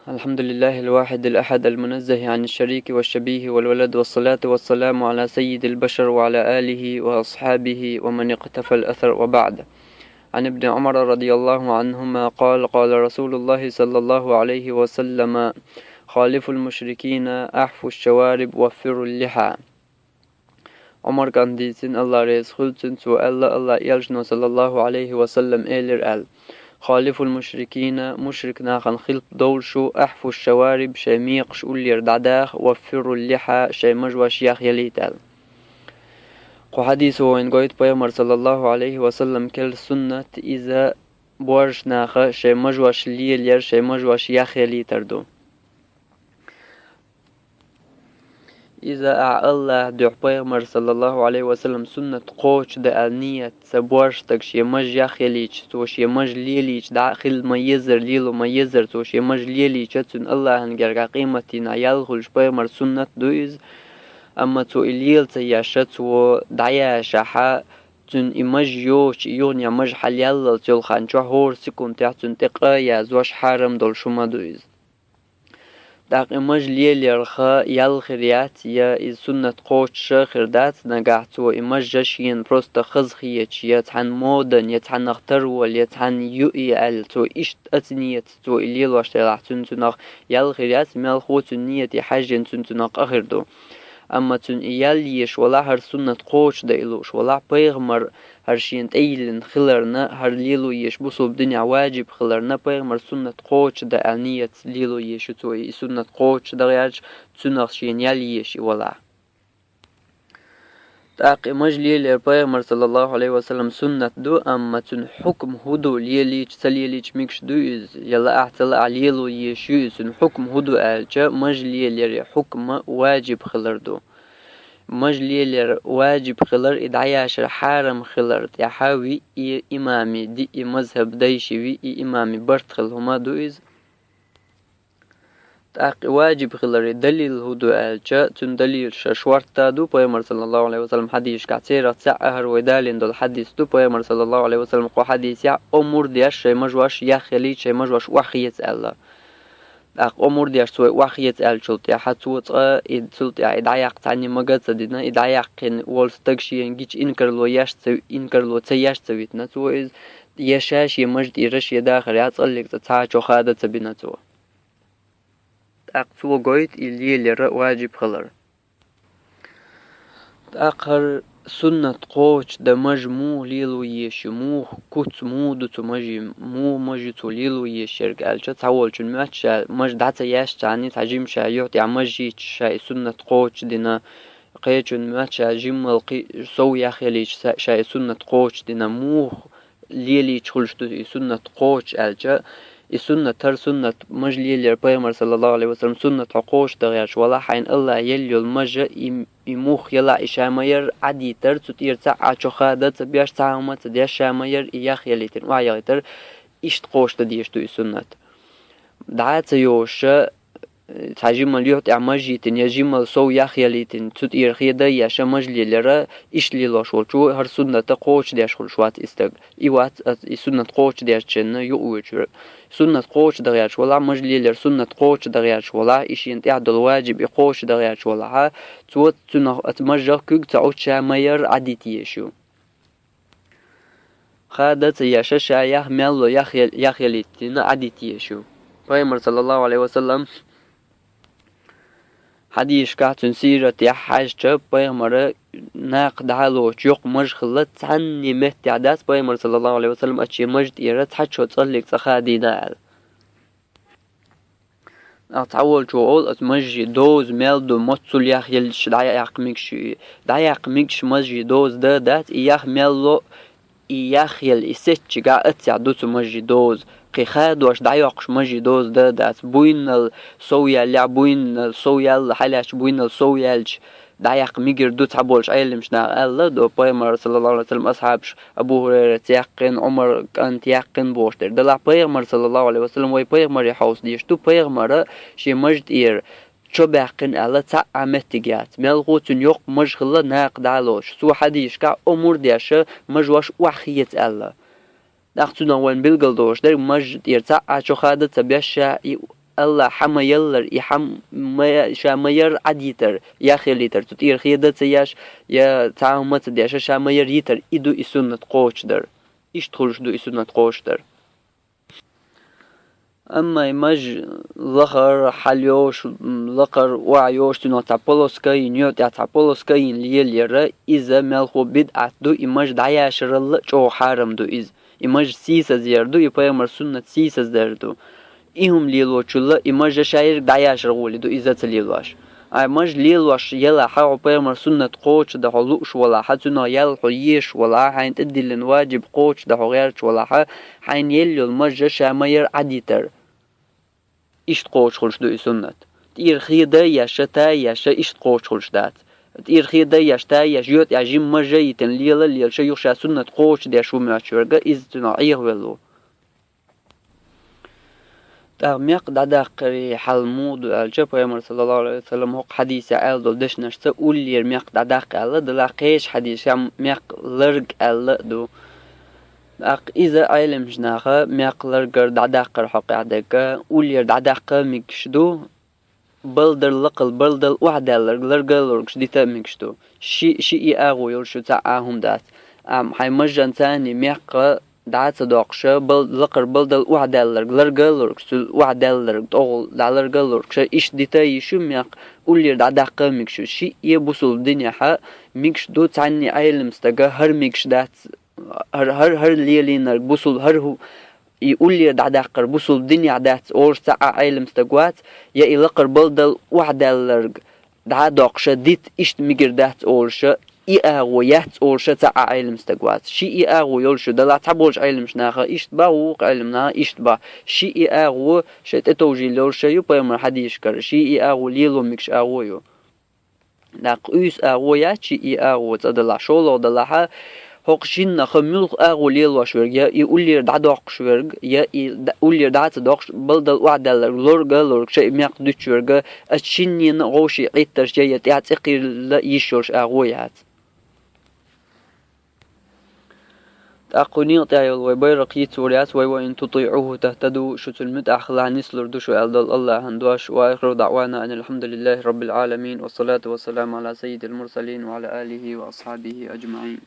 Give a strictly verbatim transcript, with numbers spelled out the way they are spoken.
الحمد لله الواحد الأحد المنزه عن الشريك والشبيه والولد، والصلاة والسلام على سيد البشر وعلى آله وأصحابه ومن اقتفى الأثر، وبعد. عن ابن عمر رضي الله عنهما قال: قال رسول الله صلى الله عليه وسلم: خالفوا المشركين، أحفوا الشوارب، وفروا اللحى. Ӏумар кӀантий, Аллах реза хуьлда цунна, цо аьлла, Аллах элчано, саллаллаху Ӏалайхи ва саллам, элира аьлла: خالفوا المشركين, мушрик нахана хилпа довла шу, أحفوا الشوارب, шайн мекхаш уллера дӀадаха, وفروا اللحى, шайн мажош яхъялийта аьлла. Кху хьадисо вайна гойту пайхамар, саллаллаху Ӏалайхи ва саллам, керла суннат, иза боьрша наха шайн мажош лелаяр, шайн мажош яхъялийтар ду. Иза ахь Аллаха дуьхьа пайхамар, саллаллаху Ӏалайхи ва саллам, суннат кхочушдан аьлла нийят ца боьрша стаг шен маж яхъялийча, цо шен маж лелийча, дӀа хила ма езара, лело ма езара, цо шен маж лелийча, цуьнан Аллахьан гергахь къематдийнахь ял хуьлуш пайхамар суннат ду иза. Амма цо и лела ца еш, цо дӀаяшахь, цуьнан и маж йоцуш, и юханехьа маж хьалъяллалц йолу хан чохь хӀора секундехь цуьнан тӀе къа а язъеш хьарам долуш хӀума ду иза. ТӀаккха и маж лелаярх ял хир яц, я иза суннат кхочуш а хир дац, нагахь цо и маж шена просто хазахеташ, я цхьана модан, я цхьаннах тарвала, я цхьанна юа аьлла, цо иштта оцу нийятца цо и лелош делахь, цуьнан цунах ял хир яц, мелхо цуьнан нийяте хьаьжжина цуьнан цунах къа хир ду. Амма цуьнан и ял езаш валахь, хӀара суннат кхочушдан и лууш валахь, пайхамар хӀара шена тӀейиллина хиларна, хӀара лело езаш бусалба динехь ваджиб хиларна, пайхамар суннат кхочушдан аьлла нийятца лело езаш ю цо и, и суннат кхочушдан гӀерташ, цунах шена ял езаш и валахь. ТӀаккха и маж лелаяр пайхамар, саллаллаху Ӏалайхи ва саллам, суннат ду, амма цуьнан хьукм хӀун ду, лелийча, ца лелийча мегаш ду иза, я лаахь, ца лаахь лело езаш ю иза, цуьнан хьукм хӀун ду аьлча, маж лелаяре хьукма ваджиб хилар ду. Маж лелаяр ваджиб хилар, и дӀаяшар хьарам хилар тӀехь виъ имаме, диъ мазхӀаб дайши виъ имаме барт хилла хӀума ду иза. ТӀаккха и ваджиб хиларе далил хӀун ду аьлча, цуьнан далил ша шортта ду, пайхамар, саллаллаху Ӏалайхи ва саллам, хьадисашкахь церах цхьаъ а хӀара вай далийна долу хьадис ду, пайхамар, саллаллаху Ӏалайхи ва саллам, кху хьадисехь омра деш шайн мажош яхъялийта, шайн мажош охьахеца аьлла. ТӀаккха омра деш цо и охьахеца аьллачул тӀаьхьа цо цкъа и, цул тӀаьхьа и дӀаяккха цхьанне мага а ца дина, и дӀаяьккхина волу стаг шена гича инкарло еш ца, инкарло ца еш ца витина цо иза, я ша шен маж тӀера шен дахарехь цкъа а цхьа а чохада ца бина цо. ТӀаккха цо гойту и лелаяр ваджиб хилар. ТӀаккха хӀара суннат кхочушдан маж муха лело езаш ю, муха куц муха ду цу мажин, муха маж ю цо лело езаш ерг аьлча, цхьаволчун моьтту ша маж дӀа ца еш цхьанне, цхьа жима ша юьхь тӀехь маж йийцча ша и суннат кхочушдина, кхечун моьтту ша жиммал кхин сов яхъялийча ша и суннат кхочушдина, муха лелийча хуьлуш ду и суннат кхочуш аьлча, и суннат, хӀара суннат, маж лелаяр пайхамар, саллаллаху Ӏалайхи ва саллам, суннат хьо кхочушдан гӀерташ валахь, хьайна Аллах елла йолу мажа и, и муха ялахь и ша ма яра Ӏадитар, цу тӀера цхьа а чохада ца беш, цхьа а хӀума ца деш ша ма яра и яхъялийтина, охьаяхийтар, иштта кхочушдан дезаш ду и суннат. ДӀа а ца йозуш, цхьа жиммал юьхь тӀехь маж йитина, я жиммал сов яхъялийтина, цу тӀера хеда а еш, маж лелаяр, иштта лелош волчо хӀара суннат кхочушдеш хуьлуш вац и стаг. И вац, и суннат кхочушдечунна юкъавоьдуш верг. Суннат кхочушдан гӀерташ валахь, маж лелаяр суннат кхочушдан гӀерташ валахь, и шена тӀехь долу ваджиб и кхочушдан гӀерташ валахь, цо цунах, оцу мажах куьг ца Ӏуттуш ша ма яра Ӏадита езаш ю. Хада а ца еш, ша яхь мел ло яхъял-, яхъялийтина Ӏадита езаш ю. Пайхамар, саллаллаху Ӏалайхи ва саллам, хьадисашкахь цуьнан сиратехь хьаьжча, пайхамара накха дӀа а лоцуш йоккха маж хилла, цхьанне меттехь дац пайхамар, саллаллаху Ӏалайхи ва саллам, оцу шен мажа тӀера цхьа чо цкъа а цхьа хадийна аьлла. Ахь цхьаволчо олу, оцу мажин доза мел ду, моццул яхъяллаш дӀаяккха мегаш ю и. ДӀаяккха мегаш мажин доза дан а дац, и яхь мел ло, и яхъяла, и сецчигахь а цхьаъ ду цу мажин доза. Кхин хадош дӀайоккхуш мажин доза дан а дац. Буйннал сов яьллехь, буйннал сов яьлла, хьалаьцча буйннал сов яьлча, дӀаяккха мегар ду цхьаболчу Ӏеламнаха аьлла, до пайхамар, саллаллаху Ӏалайхи ва саллам, асхьабаш Абу ХӀурайрас яьккхина, Ӏумар кӀанта яьккхина бохуш дерг. Делахь пайхамар, саллаллаху Ӏалайхи ва саллам, вай пайхамаре хьовса дезаш ду, пайхамара шен мажа тӀера чо баьккхина аьлла цхьа а меттиг яц. Мелхо цуьнан йоккха маж хилла накха дӀа а лоцуш. Цо хьадисашкахь омра деш, мажош охьахеца аьлла. ТӀаккха цунах вайна билгал долуш дерг, мажа тӀера цхьа а чо хада ца беш ша и Аллахь хьа ма яллар, и хьа ма, ша ма яр Ӏадитар, яхъялитар, цу тӀера хеда ца еш, я цхьа хӀума ца деш, ша ма яр йитар, и ду и суннат кхочушдар. Иштта хуьлуш ду и суннат кхочушдар. Амма и маж лакхара хьалйолуш, лакхара охьайолуш, цуьнах цхьа полоска йина, йоьтӀа тӀехь цхьа полоска йина лелаяра, иза мелхо бидӀат ду, и маж дӀаяшаралла чӀогӀа хьарам ду иза. И маж сийсазъяр ду, и пайхамар суннат сийсаздар ду. И хӀума лелочул а, и мажа шайриг дӀаяшар гӀоле ду, иза ца лелош. Ай маж лелош елахь, хьо пайхамар суннат кхочушдан хьо лууш валахь, цуьнах ял хьо езаш валахь, хьайна тӀедиллина ваджиб кхочушдан хьо гӀерташ валахь, хьайна елла йолу мажа ша ма яр Ӏадитар. Иштта кхочуш хуьлуш ду и суннат. ТӀера хеда еш, та еш, иштта кхочуш хуьлуш дац. ТӀера хеда еш, та еш, йоьтӀа тӀехь жимма мажа йитина лела а лелаш, юха ша суннат кхочушдеш ву моьттуш верг, иза цуьнах Ӏехавелла ву. ТӀаккха мекх дӀадаккхаран хьал муха ду аьлча, пайхамар, саллаллаху Ӏалайхи ва саллам, хӀокху хьадисехь аьлла долу дешнашца уллера мекх дӀадаккха аьлла, делахь кхечу хьадисехь мекх ларг аьлла а ду. ТӀаккха иза Ӏеламчу наха мекх ларгара дӀадаккхар хьокъехь дерг, уллера дӀадаккха а мегаш ду, балдар лакхал балдал охьадаьлларг ларга а лоргуш дита а мегаш ду. Ши, шиъ-йиъ агӀо йолуш ю, цхьа а хӀума дац. Амма хьайн мажанца а мекх дӀа а ца доккхуш, бал-, лакхара балдал охьадаьлларг ларга а лоргуш, цуьнан охьадаьлларг тӀехула дӀа ларга а лоргуш, иштта дита а йиш ю мекх, уллера дӀадаккха а мегаш ю. Шиъ а бусулба динехь мегаш ду, цхьанне Ӏелам стага хӀара мегаш дац, хӀара, хӀара, хӀара лелийнарг бусул-, хӀара хӀу-, и уллера дӀадаккхар бусулба динехь дац олуш цхьа а Ӏелам стаг вац, я и лакхара балдал охьадаьлларг дӀа а доккхуш дита иштта мегар дац олуш, и агӀо яц олуш цхьа а Ӏелам стаг вац. Шиъ-йиъ агӀо йолуш ю, делахь цхьаболчу Ӏеламчу наха иштта боху, вукху Ӏеламнаха иштта боху. Шиъ-йиъ агӀо шайн тӀетовжийла йолуш ю пайхамар хьадисашкара, шиъ-йиъ агӀо лело мегаш агӀо ю. ТӀаккха уьйса агӀо яц шиъ-йиъ агӀо, цкъа делахь, шолгӀа делахь, хӀокху шиннах муьлха агӀо лелош верг, я и уллера дӀадоккхуш верг, я и д-, уллера дӀа а ца доккхуш, балдал охьадаьлларг лорга а лоргуш, и мекх дуьтуш верг, оцу шиннена а вовшийн Ӏиттарш я, я тӀаьхьа цӀе хилла йиш йолуш агӀо яц. ТӀаккха кху некъа тӀехь йолу вай байракх йицвур яц, вай: «Ва ин тутиӀуху тахтаду», шу цунна муьтӀахь хилахь, нислур ду шу аьлла долу Аллахьан дош. Ва ахиру даӀвана анил хьамдулиллахи раббил Ӏаламин, ва салату ва саламу Ӏала саййидил мурсалин ва Ӏала алихи ва асхьабихи аджмаӀин.